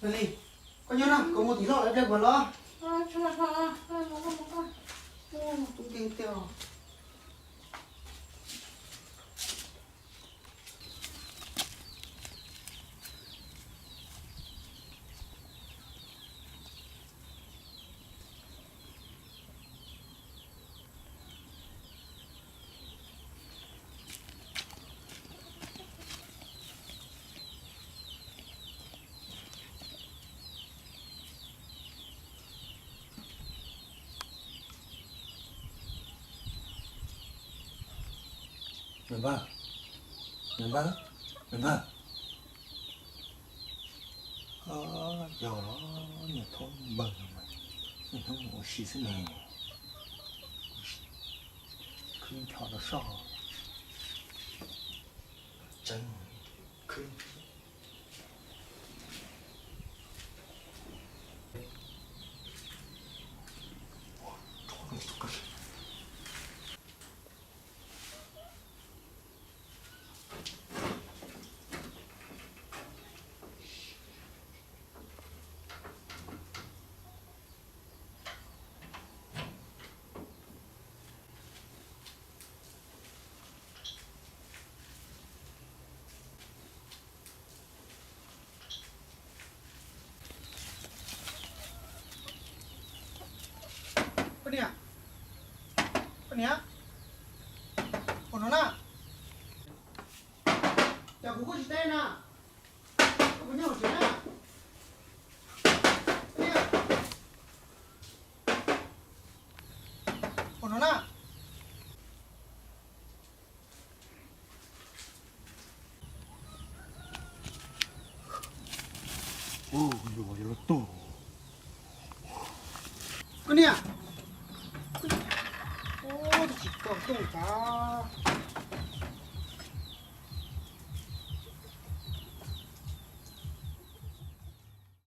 Li, koj nyob na, kuv mus tim loj lawv pliag kuv los. Tub nkeeg tiag. Npawg, npawg, npawg. Yog los niag thab npawg no mas niaj hnub mus ua si xwb ne, khwb ncho rau soj tseeb, khwb. Koj niam, koj niam, ua no na, cas kuv koj tsis teb na, koj puas nyob hauv tsev na? Koj niam, ua no na. Koj niam, tsis tau tuaj tas.